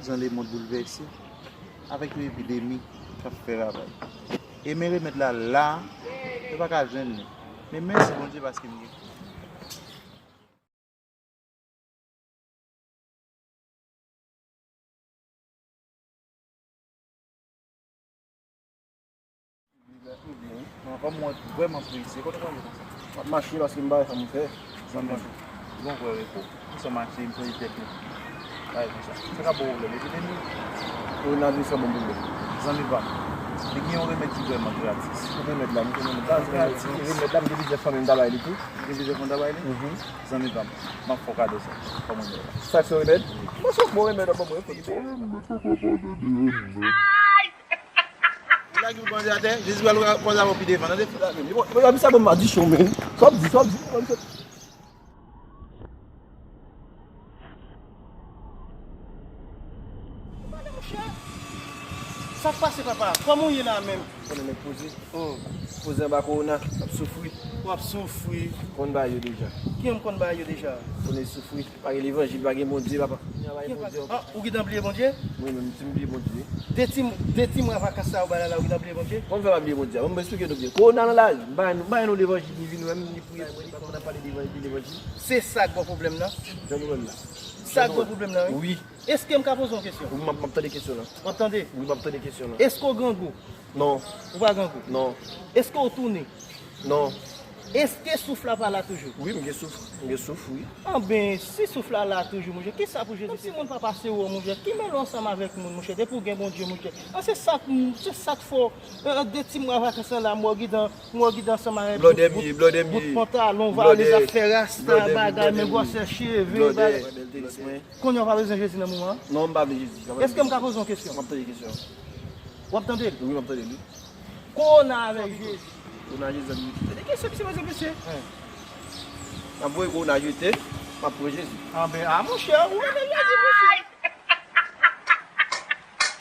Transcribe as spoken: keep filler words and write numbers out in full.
Prezan lemond boulvèse avèk yon epidemi k ap fè ravaj. E men remèd la la, yo pa ka jwenn li. Men mèsi Bondye paske m gen. Mwen vrèman prese. Kote w prale konsa? M ap mache paske m pa gen sa pou m fè. Zanmi m, bon vrè repo. M sot mache, m sonje tèt mwen. Bagay konsa. Sa ka ba w pwoblèm, epidemi? Kowonaviris la ban m pwoblèm. Zanmi pa m, li gen yon remèd ki vrèman gratis. Ki remèd la? M konnen remèd la. Gratis. Remèd la, m gen plizyè fanmi m ta bay li tou. Ou gen plizyè fanmi w ta bay li? Mhm. Zanmi pa m, m ap fè w kado sa. Kòman w ye la? Sa se yon remèd? Mwen se yon bon remèd, bon, mwen. Ou lage yon bandi atè, Jezi pral kwaze avè w pi devan, tande? Bon, bon, sa bon madichon, men. Sa w ap di, sa w ap di, sa w ap di. Sa k pase, papa? Kòman w ye la menm? Konnen nèg poze. Hmm. Poze anba kowona, ap soufri. W ap soufri. Konn bagay yo deja. Ki m konn bagay yo deja? Konnen soufri. Pa gen levanjil, pa gen Bondye, papa. Kounye a pa gen Bondye ankò. Ah, ou gentan bliye Bondye? Wi, menm si m bliye Bondye. De ti, de ti mwa vakans sa yo bay la, la, ou gentan bliye Bondye? Kòman fè pa bliye Bondye? Ban m esplike nou byen. Kowona nan lari, m pa, m pa gen nou levanjil, li vin wè m, li priye pou mwen, li pa konn ap pale de levanjil, de levanjil. Se sa k ba w pwoblèm nan? Jan pwoblèm la. Sa k ba w pwoblèm nan, wi. Wi. Èske m ka poze w kesyon? Wi, m ap, m ap tande kesyon lan. W ap tande? Wi, m ap tande kesyon lan. Èske w grangou? Non. Ou pa grangou? Non. Èske w tounen? Non. Èske souf la pa la toujou? Wi, m gen souf. M gen souf, wi. Anben, si souf la la toujou, monchè, kisa pou Jezi? Kòmsi moun pa pase w, monchè. Ki mele w ansanm avèk moun, monchè? Depi w gen Bondye, monchè. An, se sa k, se sa k fè w, euh, de ti mwa vakans lan la, m wè w gentan, m wè w gentan ansanm avèk bout, bout, bout pantalon, valiz ap fè rasta, bagay, men gwosè cheve, bagay. Kounye a w pa bezwen Jezi nan moman an? Non, m pa vle Jezi. Èske m ka poze yon kesyon? M ap tande kesyon. W ap tande l? Wi, m ap tande l, wi. Kowona avèk Jezi. Kowona Jezi ap vini. Se de kesyon misye poze misye. M ap voye kowona jete, m ap pran Jezi. Anben, a monchè, ou renmen Jezi, monchè.